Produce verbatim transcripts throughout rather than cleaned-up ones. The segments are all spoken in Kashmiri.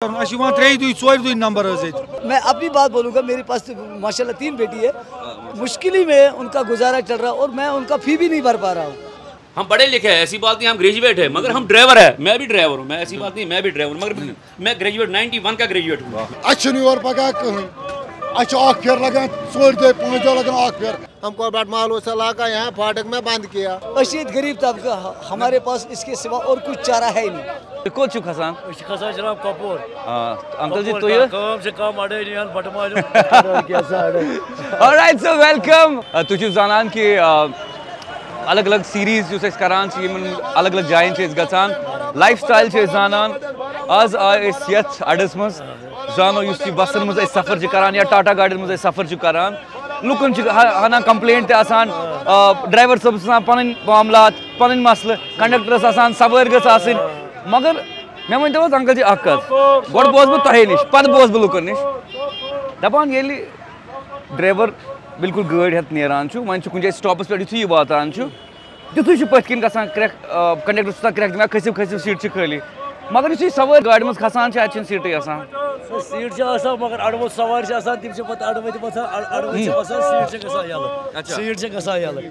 اَسہِ چھِ یِوان ترٛیٚیہِ دُہۍ، ژورِ دُہۍ نمبر حظ ییٚتہِ۔ मैं अपनी बात बोलूँगा, मेरे पास तो माशाल्लाह तीन बेटी है, मुश्किल ही में उनका गुजारा चल रहा है और मैं उनका फी भी नहीं भर पा रहा हूँ। हम पढ़े लिखे हैं, ऐसी बात नहीं, हम ग्रेजुएट है, मगर हम ड्राइवर है। मैं भी ड्राइवर हूँ, मैं ऐसी बात नहीं, मैं भी ड्राइवर हूँ, मगर मैं ग्रेजुएट, नाइन्टी वन का ग्रेजुएट हूँ। اَسہِ چھُنہٕ یورٕ پَکان کٕہٕنۍ۔ اَسہِ چھُ اَکھ پھیرٕ لَگان ژورِ دۄہہِ، پانٛژھ دۄہ لَگان اَکھ پھیرٕ۔ ہم کوربٹ مال اس علاقہ یہاں پھاٹک میں بند کیا۔ أسۍ چھِ ییٚتہِ غریٖب طبقہٕ، ہمارے پاس اس کے سوا اور کچھ چارہ ہے نہیں۔ تُہۍ کوٚت چھِو کھسان؟ أسۍ چھِ کھسان جناب کۄپور۔ آ، انکل جی، کۄپور تُہۍ؟ کانٛہہ کٲم چھِ کم اڑے نیان بٹہٕ مالیُن۔ Alright, so welcome. آ، تُہۍ چھِو زانان کہِ، آ، الگ الگ سیریز یُس أسۍ کران چھِ، یِمن الگ الگ جاین چھِ أسۍ گژھان، لایف سٹایل چھِ أسۍ زانان۔ آز آے أسۍ یتھ اڈس منٛز، زانو یُس یہِ بسن منٛز أسۍ سفر چھِ کران یا ٹاٹا گاڑین منٛز أسۍ سفر چھِ کران، لُکن چھِ ہا-، ہنا کمپلینٹ تہِ آسان، آ، ڈرایور صٲبس آسان پنٕنۍ معاملات، پنٕنۍ مسلہٕ، کنڈکٹرس آسان سوٲرۍ گٔژھ آسٕنۍ۔ مگر مےٚ ؤنۍ تو حظ انکل جی اکھ کتھ، گۄڈٕ بوزٕ بہٕ تۄہے نِش، پتہٕ بوزٕ بہٕ لُکن نِش۔ دپان ییٚلہِ ڈرایور بالکل گٲڑۍ ہٮ۪تھ نیران چھُ، وۄنۍ چھُ کُنہِ جایہِ سٹاپس پٮ۪ٹھ یُتھُے یہِ واتان چھُ، تیُتھُے چھُ پٔتھۍ کِنۍ گژھان کرٛٮ۪کھ، آ، کنڈکٹر چھُ آسان کرٛٮ۪کھ دِوان، "کھٔسِو، کھٔسِو، سیٖٹ چھِ خٲلی۔" مگر یُتھُے سوٲرۍ گاڑِ منٛز کھسان چھِ، اَتہِ چھِنہٕ سیٖٹٕے آسان۔ سیٖٹ چھِ آسان، مگر اَڑٕ ووت سوارِ چھِ آسان، تِم چھِ پَتہٕ اَڑٕ وٲتِتھ وَسان، اَڑٕ، اَڑٕ وٲتِتھ چھِ وَسان، سیٖٹ چھِ گژھان یَلہٕ۔ اچھا۔ سیٖٹ چھِ گژھان یَلہٕ۔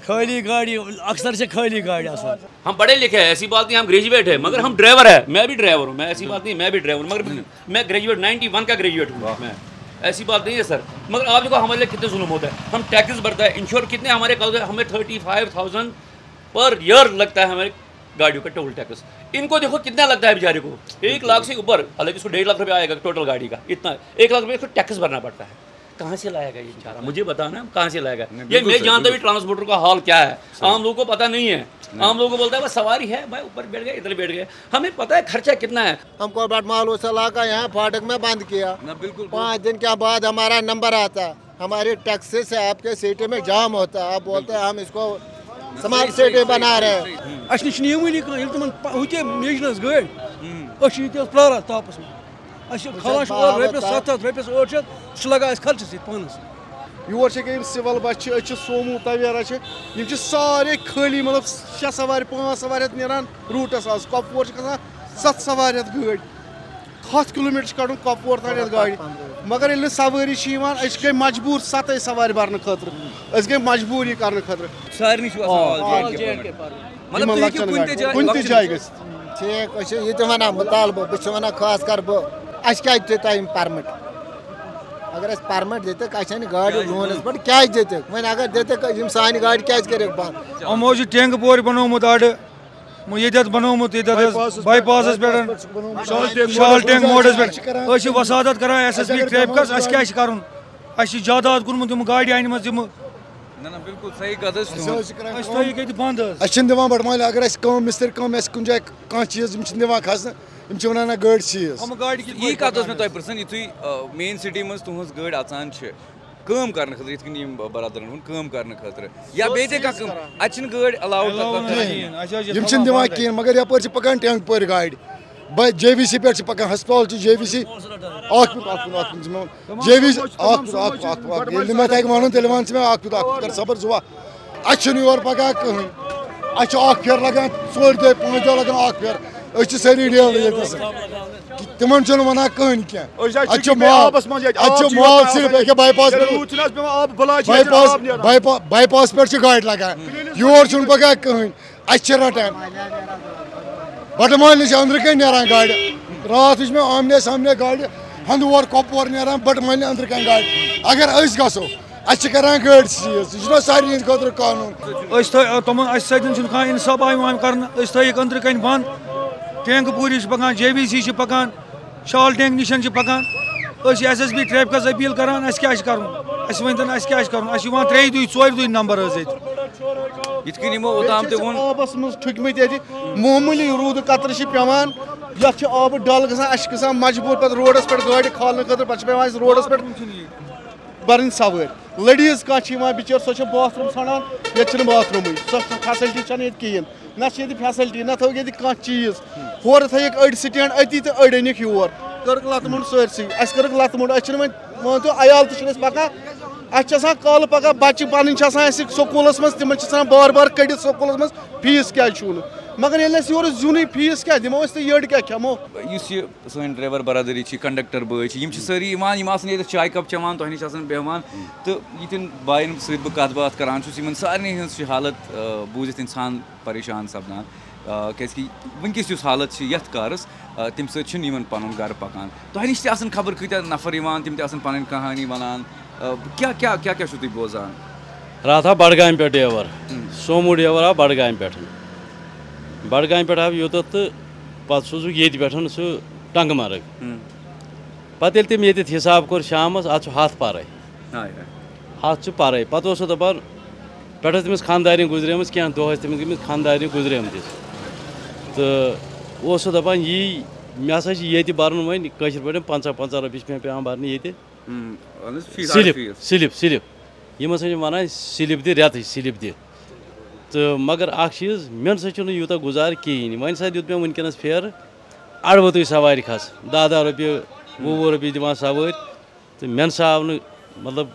خٲلی گاڑِ، اکثر چھِ خٲلی گاڑِ آسان۔ ہم पढ़े लिखे हैं, ऐसी बात नहीं, हम ग्रेजुएट है, मगर हम ड्राइवर है। मैं भी ड्राइवर हूँ, मैं ऐसी बात नहीं, मैं भी ड्राइवर हूँ, मगर मैं ग्रेजुएट, नाइन्टी वन का ग्रेजुएट हूँ मैं। ऐसी बात नहीं है सर, मगर आप देखो हमारे लिए कितने जुल्म होता है। हम टैक्स भरता है, इंश्योर कितने हमारे कल हमें thirty five thousand per year लगता है हमारे गाड़ियों का टोल टैक्स। इनको देखो कितना लगता है बेचारे को, एक लाख से ऊपर, हालांकि इसको डेढ़ लाख रुपया आएगा टोटल गाड़ी का, इतना एक लाख रुपये इसको टैक्स भरना पड़ता है। कहाँ से लाएगा ये बेचारा, मुझे बताना, कहाँ से लाएगा? ये मैं जानता भी ट्रांसपोर्टर का हाल क्या है, आम लोगों को पता नहीं है। आम लोगों को बोलता है बस सवारी है भाई, ऊपर बैठ गए, इधर बैठ गए। हमें पता है खर्चा कितना है। ہم کوربٹ مال اس علاقہ یہاں پھاٹک میں بند کیا۔ نہ، بالکل، بالکل۔ پانچ دن کے بعد ہمارا نمبر آتا، ہمارے ٹیکسی سے آپ کے سیٹی میں جام ہوتا، آپ بولتے ہیں ہم اس کو سمارٹ سیٹی بنا رہے ہیں۔ اَسہِ نِش چھِنہٕ یِوٲنی کانٛہہ، ییٚلہِ تِمَن پَ-، ہُتہِ میجنَس گٲڑۍ، أسۍ چھِ ییٚتہِ حظ پرٛاران تاپَس منٛز۔ اَسہِ چھِ کھلان چھُ اورٕ رۄپیَس ستھ ہَتھ، رۄپیَس ٲٹھ شیٚتھ، سُہ چھُ لَگان اَسہِ خرچَس سۭتۍ پانَس۔ یور چھِ ییٚکیٛاہ یِم سِوَل بَچہِ چھِ، أسۍ چھِ سومو تویرا چھِ، یِم چھِ سارے خٲلی، مطلب، شےٚ سوارِ، پانٛژھ سوارِ ہٮ۪تھ نیران روٗٹَس آز۔ کۄپوور چھِ کھَسان ستھ سوارِ ہٮ۪تھ گٲڑۍ۔ ہَتھ کِلوٗ میٖٹر چھِ کَڑُن کۄپوور تام یَتھ گاڑِ۔ مگر ییٚلہِ نہٕ سوٲری چھِ یِوان، أسۍ گٔے مجبوٗر سَتَے سوارِ بَرنہٕ خٲطرٕ۔ أسۍ گٔے مجبوٗر یہِ کَرنہٕ خٲطرٕ۔ سارنٕے چھُو آسان آ، آل جے اینڈ کے پَرُن۔ مطلب، یِمَن تُہۍ ہیٚکِو لۄکچَن کُنہِ تہِ گاڑٮ۪ن۔ جایہِ، کُنہِ تہِ لۄکچَن جایہِ گٔژھِتھ۔ ٹھیٖک، أسۍ چھِ یہِ تہِ وَنان، مُطالبہٕ، بہٕ چھُس وَنان خاص کر بہٕ، اَسہِ کیٛازِ دیُت تۄہہِ یِم پَرمِٹ؟ اگر اَسہِ پَرمِٹ دِتُکھ، اَسہِ اَنہِ گاڑِ لونَس پٮ۪ٹھ، کیٛازِ دِتُکھ؟ وۄنۍ اگر دِتُکھ، یِم سانہِ گاڑِ کیٛازِ کٔرِکھ بنٛد؟ یِمو چھُ ٹینٛگ پورِ بنوومُت اَڈٕ، یِمو ییٚتہِ حظ بنوومُت، ییٚتہِ حظ باے پاسَس پٮ۪ٹھ۔ شال ٹینٛگ موڈَس پٮ۪ٹھ۔ أسۍ چھِ وساطت کران ایس ایس بی ٹریفکَس، اَسہِ کیٛاہ چھِ کَرُن؟ اَسہِ چھِ جاداد کوٚرمُت یِم گاڑِ اَنِمَژٕ یِمہٕ۔ نہ، نہ، بالکل صحیح کَتھ حظ چھِ تُہٕنٛز۔ اَسہِ تھٲیِو ییٚتہِ بنٛد حظ۔ اَسہِ چھِنہٕ دِوان بَٹہٕ مالہِ، اگر اَسہِ کٲم، مِستٕرۍ کٲم آسہِ کُنہِ جایہِ کانٛہہ چیٖز، یِم چھِنہٕ دِوان کھَسنہٕ، یِم چھِ وَنان، "نہ، گٲڑۍ سیٖز۔" یی کَتھ ٲس مےٚ تۄہہِ پرٛژھٕنۍ، یُتھُے، آ، مین سِٹی منٛز تُہٕنٛز گٲڑۍ اَژان چھِ، کٲم کرنہٕ خٲطرٕ، یِتھ کٔنۍ یِم برادرن ووٚن، کٲم کرنہٕ خٲطرٕ یا بیٚیہِ تہِ کانٛہہ کٲم، اتہِ چھِنہٕ گٲڑۍ الاؤڈ کران۔ یِم چھِنہٕ دِوان کِہیٖنۍ، مگر یپٲرۍ چھِ پکان ٹینک پورِ گاڑِ، بے-، جے وی سی پٮ۪ٹھ چھِ پکان، ہسپتال چھِ جے وی سی، اکھ مِنٹ، اکھ مِنٹ، اکھ مِنٹ، جے وی سی، اکھ مِنٹ، اکھ مِنٹ، اکھ مِنٹ، اکھ مِنٹ، ییٚلہِ نہٕ مےٚ تَگہِ وَنُن، تیٚلہِ وَن ژٕ مےٚ، اکھ مِنٹ، اکھ مِنٹ، کر صبر، زٕ وَ-، اَسہِ چھُنہٕ یورٕ پکان کٕہٕنۍ، اَسہِ چھُ اکھ پھیرٕ لگان، ژورِ دۄہہِ، پانٛژِ دۄہہِ لگان اکھ پھیرٕ، أسۍ چھِ سٲری ڈیل ییٚتہِ نَس۔ تِمن چھُنہٕ وَنان کٕہٕنۍ کینٛہہ۔ أسۍ حظ اَتہِ چھِ چھِ مال، آبَس منٛز ییٚتہِ، اَتہِ آب چھِ چھِ مال ییٚتہِ صرف آسان۔ أکیٛاہ باے پاس ییٚلہِ پٮ۪ٹھ۔ روٗد چھُنہٕ حظ پٮ۪وان آب، بُلاے چھِ باے ییٚتہِ پاس، آب نیران۔ باے پا-، باے پاس پٮ۪ٹھ چھِ گاڑِ لَگان۔ یور چھُنہٕ پَکان کٕہٕنۍ۔ اَسہِ چھِ رَٹان۔ بَٹہٕ مالنہِ چھِ أنٛدرٕ کَنۍ نیران گاڑِ۔ راتھ وٕچھ مےٚ آمنے سامنے گاڑِ، ہَنٛدٕ اور کۄپوور نیران، بَٹہٕ مالنہِ أنٛدرٕ کَنۍ گاڑِ۔ اگر أسۍ گژھو، اَسہِ چھِ کَران گٲڑۍ سیٖز۔ یہِ چھُنہ سارنٕے ہِنٛدِ خٲطرٕ قانوٗن۔ أسۍ تھٲے-، تِمَن، اَسہِ سۭتۍ چھُنہٕ کانٛہہ اِنصاف آمُت کرنہٕ۔ أسۍ تھٲیِکھ أنٛدرٕ کَنۍ بنٛد۔ ٹینٛگ پوٗری چھِ پَکان، جے وی سی چھِ پَکان، شال ٹینٛگ نِشَن چھِ پَکان۔ أسۍ چھِ ایس ایس بی ٹریفکَس اپیٖل کران، اَسہِ کیٛاہ چھِ کَرُن؟ اَسہِ ؤنۍ تَن، اَسہِ کیٛاہ چھِ کَرُن؟ اَسہِ چھِ یِوان ترٛیٚیہِ دُہۍ، ژورِ دُہۍ نمبر حظ ییٚتہِ۔ یِتھ کٔنۍ یِمو اوٚتام تہِ ووٚن۔ آبَس منٛز ٹھُکمٕتۍ ییٚتہِ، معموٗلی روٗدٕ قطرٕ چھِ پٮ۪وان، یَتھ چھِ آبہٕ ڈَل گژھان، اَسہِ چھِ گژھان مجبوٗر پَتہٕ روڈَس پٮ۪ٹھ گاڑِ کھالنہٕ خٲطرٕ، پَتہٕ چھِ پٮ۪وان اَسہِ روڈَس پٮ۪ٹھ بَرٕنۍ سوٲرۍ۔ لیڈیٖز کانٛہہ چھِ یِوان بِچٲر، سۄ چھےٚ باتھ روٗم ژھانٛڈان، ییٚتہِ چھِنہٕ باتھ روٗمٕے، سۄ چھےٚ فیسَلٹی چھَنہٕ ییٚتہِ کِہیٖنۍ، نہ چھِ ییٚتہِ فیسَلٹی، نہ تھٲوٕکھ ییٚتہِ کانٛہہ چیٖز۔ ہورٕ تھٲیِکھ أڑۍ سٹینٛڈ أتی تہٕ أڑۍ أنِکھ یور، کٔرٕکھ لَتہٕ موٚنٛڈ سٲرسٕے، اَسہِ کٔرٕکھ لَتہٕ موٚنٛڈ، أسۍ چھِنہٕ وۄنۍ، مٲنۍ تو، عیال تہِ چھِنہٕ أسۍ پَکان، اَسہِ چھِ آسان کالہٕ پَگاہ بَچہِ پَنٕنۍ چھِ آسان اَسہِ سکوٗلَس منٛز، تِمَن چھِ آسان بار بار کٔڑِتھ سکوٗلَس منٛز، فیٖس کیٛازِ چھُو نہٕ؟ مگر ییٚلہِ اَسہِ یورٕ زیُنٕے، فیٖس کیٛاہ دِمو أسۍ تہٕ یٔڑ کیٛاہ کھٮ۪مو؟ یُس یہِ سٲنۍ ڈرایور برادٔری چھِ، کنڈکٹر بٲے چھِ، یِم چھِ سٲری یِوان، یِم آسَن ییٚتٮ۪تھ چاے کپ چٮ۪وان، تۄہہِ نِش آسَن بیٚہوان، تہٕ یِتھٮ۪ن بایَن سۭتۍ بہٕ کَتھ باتھ کَران چھُس، یِمَن سارنٕے ہٕنٛز چھِ حالت، آ، بوٗزِتھ اِنسان پریشان سَپدان، آ، کیٛازِکہِ وٕنکیٚس یُس حالت چھِ یَتھ کارَس، آ، تَمہِ سۭتۍ چھُنہٕ یِمَن پَنُن گَرٕ پَکان۔ تۄہہِ نِش تہِ آسَن خبر کۭتیٛاہ نفر یِوان، تِم تہِ آسَن پَنٕنۍ کہانی وَنان۔ آ، کیٛاہ، کیٛاہ، کیٛاہ، کیٛاہ چھُو تُہۍ بوزان؟ راتھ آو بڈگامہِ پٮ۪ٹھ ڈیور، ہم۔ سومو ڈیور آو بڈگامہِ پٮ۪ٹھ۔ بڈگامہِ پٮ۪ٹھ آو یوٚتَتھ تہٕ پتہٕ سوٗزُکھ ییٚتہِ پٮ۪ٹھ سُہ ٹنٛگہٕ مرگ۔ ہم۔ پتہٕ ییٚلہِ تٔمۍ ییٚتٮ۪تھ حساب کوٚر شامس، اتھ چھُ ہتھ پرے۔ ہاے ہاے۔ ہتھ چھُ پرے۔ پتہٕ اوس سُہ دپان، پٮ۪ٹھ ٲس تٔمِس خانٛدارِنۍ گُزریمٕژ، کینٛہہ دۄہ ٲسۍ تٔمِس گٔمٕتۍ خانٛدارِنۍ گُزریمتِس۔ تہٕ اوس سُہ دپان، یی مےٚ ہسا چھِ ییٚتہِ برُن وۄنۍ کٲشِر پٲٹھۍ پنٛژاہ، پنٛژاہ رۄپیہِ چھِ مےٚ پٮ۪وان برنہِ ییٚتہِ۔ ہم، اہن حظ، فیٖس، اَڑٕ سِلِپ، فیٖس۔ Slip, slip. یِم ہسا چھِ وَنان سِلِپ دِ، رٮ۪تٕچ سِلِپ دِ۔ تہٕ مگر اَکھ چیٖز، مےٚ نہ سا چھُنہٕ یوٗتاہ گُزارٕ کِہیٖنۍ۔ وۄنۍ سا دیُت مےٚ وٕنکٮ۪نَس پھیرٕ اَڑٕ وَتُے سوارِ کھس، دَہ دَہ رۄپیہِ، وُہ وُہ رۄپیہِ دِوان سوٲرۍ۔ تہٕ مےٚ نہ سا آو نہٕ، مطلب،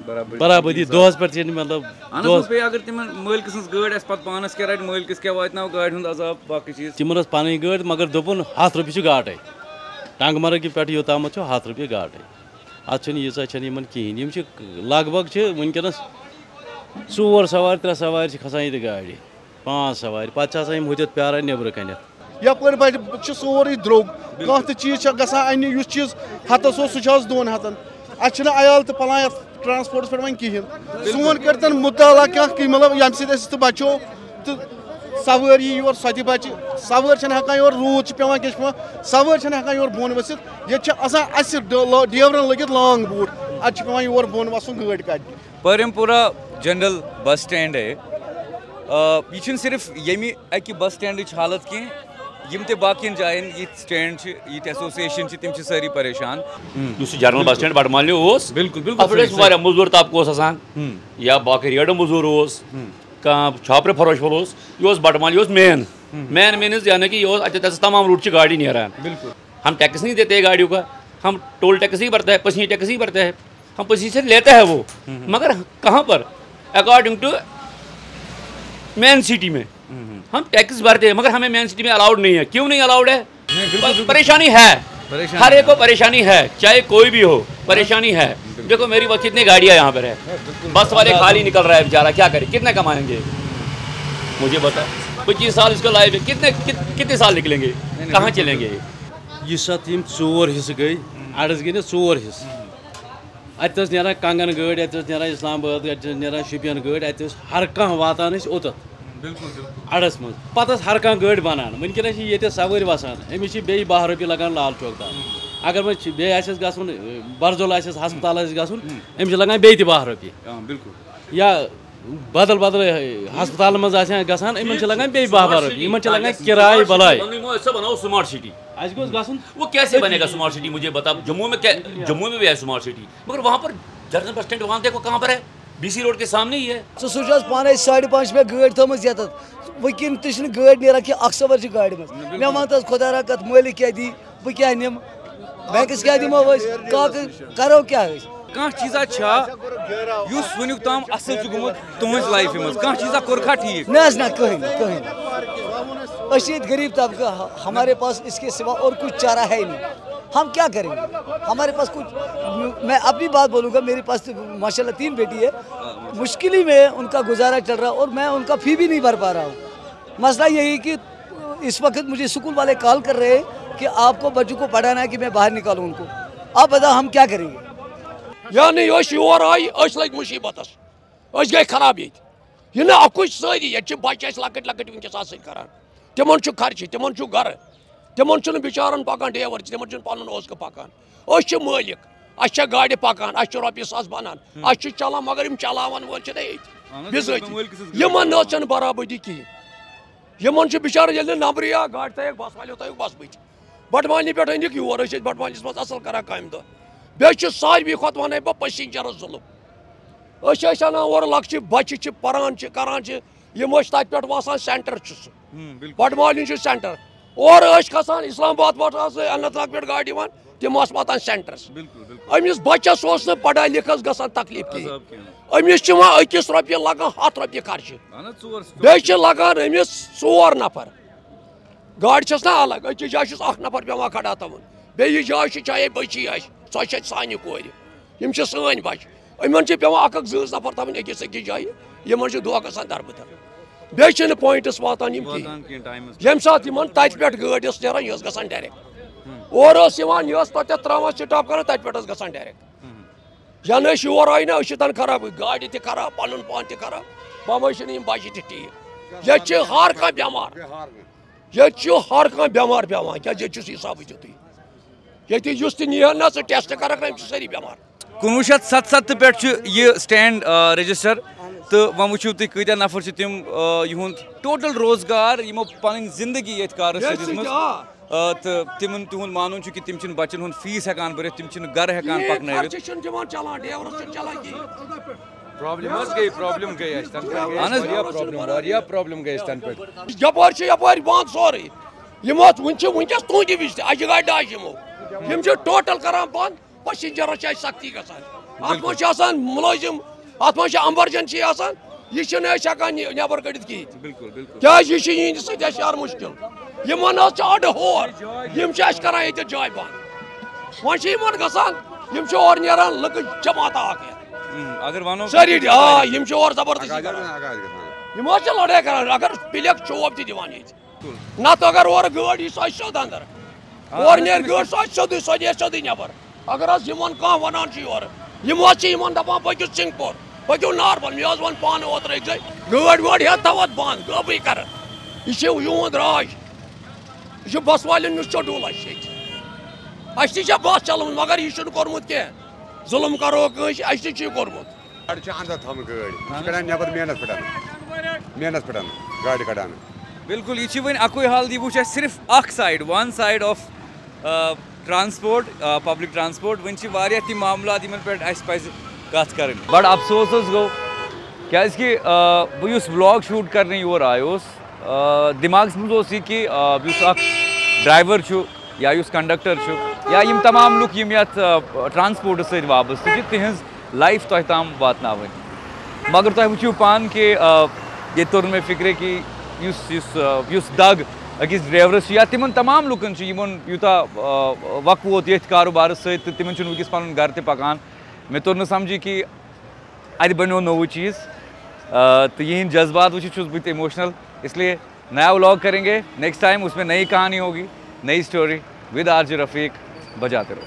برابٔدی برابٔدی چھِ دۄہَس پٮ۪ٹھ چھِ نہٕ، مطلب، اہن حظ، دۄہَس وۄنۍ پیٚیہِ اگر تِمَن مٲلکَس ہٕنٛز گٲڑۍ آسہِ، پَتہٕ پانَس کیٛاہ رَٹہِ، مٲلکَس کیٛاہ واتناو گاڑِ ہُنٛد عذاب، باقٕے چیٖز۔ تِمَن ٲس پَنٕنۍ گٲڑۍ، مگر دوٚپُن، ہَتھ رۄپیہِ چھُ گاٹَے۔ ٹنٛگہٕ مرگہِ پٮ۪ٹھ یوٚتامَتھ چھُ ہَتھ رۄپیہِ گاٹَے۔ اَتھ چھَنہٕ ییٖژاہ، چھَنہٕ یِمَن کِہیٖنۍ۔ یِم چھِ لگ بگ چھِ وٕنکیٚنَس ژور سوارِ، ترٛےٚ سوارِ چھِ کھسان ییٚتہِ گاڑِ، پانٛژھ سوارِ۔ پَتہٕ چھِ آسان یِم ہُتٮ۪تھ پیٛاران نیٚبرٕ کَنٮ۪تھ۔ یَپٲرۍ بَنہِ، چھُ سورُے درٛوٚگ۔ کانٛہہ تہِ چیٖز چھا گژھان اَننہِ، یُس چیٖز ہَتَس اوس، سُہ چھُ آز دۄن ہَتَن۔ اَسہِ چھِنہٕ عیال تہٕ پَلان یَتھ ٹرٛانسپوٹَس پٮ۪ٹھ وۄنۍ کِہیٖنۍ۔ سون کٔرۍتَن مُطالعہ کانٛہہ، کہِ مطلب، ییٚمہِ سۭتۍ أسۍ تہِ بَچو۔ تہٕ سوٲرۍ یی یور، سۄ تہِ بچہِ۔ سوٲرۍ چھَنہٕ ہٮ۪کان یور، روٗد چھُ پٮ۪وان، کیٛاہ چھُ پٮ۪وان، سوٲرۍ چھَنہٕ ہٮ۪کان یور بۄن ؤسِتھ۔ ییٚتہِ چھِ آسان اَسہِ ڈ-، لا-، ڈیورَن لٔگِتھ لانٛگ بوٗٹھ، اَتہِ چھُ پٮ۪وان یور بۄن وَسُن گٲڑۍ کَڑنہِ۔ پریم پورہ جنرل بس سٹینڈ ہے، آ، یہِ چھُنہٕ صرف ییٚمہِ اَکہِ بس سٹینڈٕچ حالت کینٛہہ، یِم تہِ باقیَن جایَن یِتھۍ سٹینڈ چھِ، یِتھۍ ایسوسیشن چھِ، تِم چھِ سٲری پریشان۔ یُس یہِ جنرل بس سٹینڈ بٹمالنہِ اوس، بِلکُل، بِلکُل اَتھ پٮ۪ٹھ ٲسۍ صحیح۔ واریاہ مٔزوٗر طبقہٕ اوس آسان، ہُم۔ یا باقٕے ریڈٕ مٔزوٗر اوس، ہُم۔ کانٛہہ چھاپرٕ فروش وول اوس، یہِ اوس بٹمالہِ، یہِ اوس مین۔ ہم۔ مین مینز یعنی کہ یہ اوس، اچھا، تمام روٹ چھ گاڑی نیران۔ بالکل۔ ہم ٹیکس نہیں دیتے گاڑیوں کا، ہم ٹول ٹیکس نہیں بھرتا ہے، پسینے ٹیکس نہیں بھرتا ہے، ہم پسینے سے لیتا ہے وہ، ہم۔ مگر کہاں پر؟ اکارڈنگ ٹو مین سٹی میں ہم۔ ہم ٹیکس بھرتے ہیں، مگر ہمیں مین سٹی میں الاؤڈ نہیں ہے۔ کیوں نہیں الاؤڈ ہے؟ نہیں، بالکل، بالکل۔ پریشانی ہے۔ پریشانی ہر ایک ہے۔ کو پریشانی ہے، چاہے کوئی بھی ہو، پریشانی ہے۔ بالکل۔ دیکھو، میری وقت کتنی گاڑیاں یہاں پر ہے۔ نہیں، بالکل۔ بس والے بالکل۔ خالی نکل رہا ہے بیچارہ، کیا کرے، کتنا کمائیں گے؟ مجھے بتا، پچیس سال اس کو لائے ہوئے، کتنے، کت-، کتنے سال نکلیں گے؟ نہیں، نہیں، کہاں بالکل، چلیں گے؟ بالکل۔ یہِ سا تِم ژور حصہٕ گٔے، ہم۔ اَڑس گٔے نہ ژور حصہٕ۔ ہم۔ اَتہِ ٲس نیران کنگن گٲڑۍ، اَتہِ ٲس نیران اسلام آباد، اَتہِ ٲس نیران شُپین گٲڑۍ، اَتہِ ٲس ہر کانٛہہ واتان أسۍ اوٚتَتھ۔ بِلکُل، بِلکُل۔ اَڑَس منٛز۔ پَتہٕ ٲس ہر کانٛہہ گٲڑۍ بَنان۔ وٕنکیٚنَس چھِ ییٚتہِ سوٲرۍ وَسان۔ أمِس چھِ بیٚیہِ باہ رۄپیہِ لَگان لال چوک تام۔ اگر وۄنۍ چھِ، بیٚیہِ آسٮ۪س گژھُن، اَ، بَرزُل آسٮ۪س، ہسپتال آسٮ۪س گژھُن، أمِس چھِ لَگان بیٚیہِ تہِ باہ رۄپیہِ۔ آ، بِلکُل۔ یا بدل بدل، اَ، ہسپتالَن منٛز آسہِ ہا گژھان، یِمَن چھِ لَگان بیٚیہِ باہ باہ رۄپیہِ۔ یِمَن چھِ لَگان کِراے بَلاے۔ بَنٲیِو سا، بَناوو سمارٹ سٹی۔ اَسہِ گوٚژھ گژھُن۔ وہ کیسے بنے گا سمارٹ سٹی؟ مجھے بتا، جموں میں کیا، جموں میں بھی ہے سمارٹ سٹی، مگر وہاں پر جنرل بس اسٹینڈ وہاں دیکھو کہاں پر ہے؟ بی سی روڈ کے سامنے ہی ہے۔ ژٕ سوٗنٛچ حظ پانے، ساڑِ پانٛژِ چھِ مےٚ گٲڑۍ تھٲومٕژ ییٚتٮ۪تھ۔ وٕنکیٚن تہِ چھِنہٕ گٲڑۍ نیران کینٛہہ، اکھ سوٲرۍ چھِ گاڑِ منٛز۔ نہ، بِلکُل۔ مےٚ وَن تہٕ حظ، خۄدا را کَتھ، مٲلِک کیٛاہ دی، بہٕ کیٛاہ نِمہٕ؟ بینکَس کیٛاہ دِمو أسۍ؟ کَتھ کَرو کیٛاہ أسۍ؟ کانٛہہ چیٖزا چھا یُس وٕنیُک تام اَصٕل چھُ گوٚمُت تُہٕنٛزِ لایفہِ منٛز؟ کانٛہہ چیٖزا کوٚرکھا ٹھیٖک؟ نہ حظ، نہ، کٕہٕنۍ نہٕ، کٕہٕنۍ نہٕ۔ أسۍ چھِ ییٚتہِ غریٖب طبقہٕ، ہمارے پاس اس کے سوا اور کچھ چارہ ہے نہیں۔ ہم کیا کریں گے؟ ہمارے پاس کچھ، میں اپنی بات بولوں گا، میرے پاس تو ماشاءاللہ تین بیٹی ہے، مشکل ہی میں ان کا گزارا چل رہا ہے اور میں ان کا فی بھی نہیں بھر پا رہا ہوں۔ مسئلہ یہی کہ اس وقت مجھے اسکول والے کال کر رہے ہیں کہ آپ کو بچوں کو پڑھانا ہے کہ میں باہر نکالوں ان کو۔ آپ بتاؤ ہم کیا کریں گے؟ یعنی أسۍ یور آے، أسۍ لٔگۍ مُصیٖبتس۔ أسۍ گٔے خراب ییٚتہِ۔ یہِ نہٕ اَکُے چھِ سٲری، ییٚتہِ چھِ بَچہِ اَسہِ لۄکٕٹۍ لۄکٕٹۍ وٕنکیٚس حٲصِل کران۔ تِمن چھُ خرچہٕ، تِمن چھُ گرٕ، تِمن چھُنہٕ بِچارن پکان ڈیور، تِمن چھُنہٕ پنُن اوزکہٕ پکان۔ أسۍ چھِ مٲلِک، اَسہِ چھےٚ گاڑِ پکان، اَسہِ چھِ رۄپیہِ ساس بنان، ہم۔ اَسہِ چھُ چلان، مگر یِم چلاون وٲلۍ چھِنہ ییٚتہِ اہن حظ، بِذٲتی۔ مٲلکہٕ سٕنٛز یِمن غلطی۔ نہ حظ چھَنہٕ برابٔدی کِہیٖنۍ۔ یِمن چھُ بِچارٕ ییٚلہِ نہٕ نمبرٕے آو، گاڑِ تھٲیِکھ بس والٮ۪و، تھٲیِکھ بس بٕتھِ۔ بٹمالنہِ پٮ۪ٹھ أنِکھ یور، أسۍ ٲسۍ بٹمالنِس منٛز اَصٕل کران کامہِ دۄہ۔ بیٚیہِ چھِ ساروی کھۄتہٕ وَنَے بہٕ پسنجرس ظُلُم۔ أسۍ ٲسۍ اَنان اورٕ لۄکچہِ بچہِ چھِ پران چھِ کران چھِ، یِم ٲسۍ تَتہِ پٮ۪ٹھ وَسان، سینٹر چھُ سُہ۔ ہُم، بِلکُل۔ بٹمالنہِ چھُ سینٹر۔ اورٕ ٲسۍ کھسان اسلام آباد پٮ۪ٹھ آسہٕ اننت ناگ پٮ۪ٹھ گاڑِ یِوان، تِم آسہٕ واتان سینٹرس۔ بِلکُل، بِلکُل۔ أمِس بچس اوس نہٕ پڑھا لکھس گژھان تکلیف کِہیٖنۍ۔ عذاب کینٛہہ۔ أمِس چھِ یِوان أکِس رۄپیہِ لگان ہَتھ رۄپیہِ خرچہٕ۔ اہن حظ، ژور، بیٚیہِ چھِ لگان أمِس ژور نفر۔ گاڑِ چھَس نہ الگ، أکِس جایہِ چھُس اکھ نفر پٮ۪وان کھڑا تھاوُن، بیٚیہِ جایہِ چھِ چاہے بٔچی آسہِ، سۄ چھےٚ سانہِ کورِ، یِم چھِ سٲنۍ بَچہِ، یِمَن چھِ پٮ۪وان اَکھ اَکھ زٕ زٕ نفر تھاوٕنۍ أکِس أکِس جایہِ، یِمَن چھُ دۄہ گژھان دربٕدر، بیٚیہِ چھِنہٕ پوینٹَس واتان یِم کِہیٖنۍ۔ واتان کینٛہہ ٹایمَس پٮ۪ٹھ۔ ییٚمہِ ساتہٕ یِمَن تَتہِ پٮ۪ٹھ گٲڑۍ ٲس نیران، یہِ ٲس گژھان ڈایریکٹ، اورٕ ٲس یِوان، یہِ ٲس تَتٮ۪تھ ترٛاوان سٹاپ کران، تَتہِ پٮ۪ٹھ ٲس گژھان ڈایریکٹ۔ یا نہٕ أسۍ یور آیہِ نہ، أسۍ چھِ تَن خراب، گاڑِ تہِ خراب، پَنُن پان تہِ خراب، بَمَے چھِنہٕ یِم بَچہِ تہِ ٹھیٖک۔ ییٚتہِ چھِ ہر کانٛہہ بٮ۪مار، ییٚتہِ چھُ ہر کانٛہہ بٮ۪مار پٮ۪وان، کیٛازِ ییٚتہِ چھُ سُہ حسابٕے تیُتھُے۔ ییٚتہِ یُس تہِ نیہن نہ، سُہ ٹیسٹ کرکھ نہ، یِم چھِ سٲری بٮ۪مار۔ کُنوُہ شیٚتھ ستستھ پٮ۪ٹھ چھُ یہِ سٹینڈ، آ، رجسٹر تہٕ وۄنۍ وٕچھِو تُہۍ کۭتیٛاہ نفر چھِ تِم، آ، یِہُنٛد ٹوٹل روزگار، یِمو پنٕنۍ زندگی ییٚتھۍ کارس سۭتۍ ییٚتہِ دِژمٕژ۔ سۭتۍ، آ۔ آ، تہٕ تِمن، تِہُنٛد مانُن چھُ کہِ تِم چھِنہٕ بچن ہُنٛد فیس ہٮ۪کان بٔرِتھ، تِم چھِنہٕ گرٕ ہٮ۪کان کِہیٖنۍ، پکنٲوِتھ۔ خرچہٕ چھُنہٕ دِوان چلان، ڈیورس چھُنہٕ چلان کِہیٖنۍ۔ پرابلم حظ گٔے، پرابلم گٔے اَسہِ تَنہٕ پٮ۪ٹھ گٔے اَسہِ اہن حظ۔ واریاہ پرابلم، واریاہ پرابلم گٔے اَسہِ تَنہٕ پٮ۪ٹھ۔ یپٲرۍ چھُ یپٲرۍ بنٛد سورُے۔ یِم ٲس وٕنہِ چھِ وٕنکیٚس تُہٕنٛدِ وِزِ تہِ اَجہِ گاڑِ ڈاے یِمو۔ یِم چھِ ٹوٹل کران بنٛد، پسنجرس چھِ اَسہِ سختی گژھان۔ اَتھ منٛز چھِ آسان مُلٲزِم، اَتھ منٛز چھِ ایمرجنسی آسان، یہِ چھِنہٕ أسۍ ہٮ۪کان یہِ نٮ۪بر کٔڑِتھ کِہیٖنۍ۔ بِلکُل، بِلکُل۔ کیٛازِ یہِ چھُ یِہِنٛدِ سۭتۍ اَسہِ یارٕ مُشکِل۔ یِمن حظ چھِ اَڈٕ ہور، یِم چھِ اَسہِ کران ییٚتہِ جاے بنٛد۔ وۄنۍ چھِ یِمن گژھان، یِم چھِ اورٕ نیران لُکہٕ جماعتہ اکھ ہٮ۪تھ۔ اۭں، اگر وَنو سٲری، آ، یِم چھِ اورٕ زبردستی کران۔ یِم حظ چھِ لڑٲے کران، اگر پِلیک چوب تہِ دِوان ییٚتہِ۔ نتہٕ اگر اورٕ گٲڑۍ یی، سۄ آسہِ سیوٚد اندر۔ آ، اورٕ اگر نیرِ تٔمِس گٲڑۍ، سۄ آسہِ سیوٚدُے، سۄ نیرِ سیوٚدُے نٮ۪بر۔ اگر حظ یِمن کانٛہہ ونان چھُ یورٕ، یِم حظ چھِ یِمن دپان، "پٔکِو سِنٛگپور، پٔکِو ناربل۔" مےٚ حظ ووٚن پانہٕ اوترٕ أکۍ جایہِ، گٲڑۍ وٲڑۍ ہٮ۪تھ تھاو اتھ بنٛد، غٲبٕے کران۔ یہِ چھُ یِہُنٛد راج، یہِ چھُ بس والٮ۪ن ہُنٛد شڈوٗل اَسہِ ییٚتہِ۔ اَسہِ تہِ چھےٚ بس چلٲومٕژ، مگر یہِ چھُنہٕ کوٚرمُت کینٛہہ۔ ظُلُم کرو کٲنٛسہِ، اَسہِ تہِ چھُ یہِ کوٚرمُت۔ گاڑِ چھِ اندر تھاونہٕ گٲڑۍ۔ یہِ چھِ کڑان نٮ۪بر مینس پٮ۪ٹھ۔ مینس پٮ۪ٹھ۔ گاڑِ کڑان۔ بِلکُل، یہِ چھِ وۄنۍ اَکُے حال، یہِ وٕچھ اَسہِ صرف اَکھ سایڈ، one side of، آ، transport، آ، public transport۔ وۄنۍ چھِ واریاہ تِم معاملات، یِمن پٮ۪ٹھ اَسہِ پَزِ کَتھ کَرٕنۍ۔ بَڑٕ افسوس حظ گوٚو، کیٛازِکہِ، آ، بہٕ یُس vlog shoot کَرنہِ یور آیوس، آ، دِماغَس منٛز اوس یہِ کہِ، آ، یُس اَکھ ڈرٛایوَر چھُ یا یُس کنڈکٹر چھُ یا یِم تمام لُکھ یِم یَتھ، آ، ٹرانسپورٹَس سۭتۍ وابستہٕ چھِ، تِہٕنٛز لایف تۄہہِ تام واتناوٕنۍ۔ مگر تۄہہِ وٕچھِو پانہٕ کہِ، آ، ییٚتہِ توٚر نہٕ مےٚ فِکرِ کہِ یُس، یُس، آ، یُس دَگ أکِس ڈرٛیورَس چھِ یا تِمَن تمام لُکَن چھِ، یِمَن یوٗتاہ، آ، وقت ووت ییٚتھۍ کاروبارَس سۭتۍ تہٕ تِمَن چھُنہٕ وٕنکیٚس پَنُن گَرٕ تہِ پَکان۔ مےٚ توٚر نہٕ سَمجھی کہِ اَتہِ بَنیو نوٚوُے چیٖز۔ آ، تہٕ یِہِنٛدۍ جذبات وٕچھِتھ چھُس بہٕ تہِ emotional۔ اس لیے نیا vlog کریں گے نیکسٹ ٹائم، اس میں نئی کہانی ہوگی، نئی اسٹوری، ود آر جے رفیق۔ بجاتے رہو۔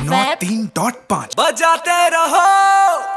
نو تین ڈاٹ پانچ۔ بجاتے رہو۔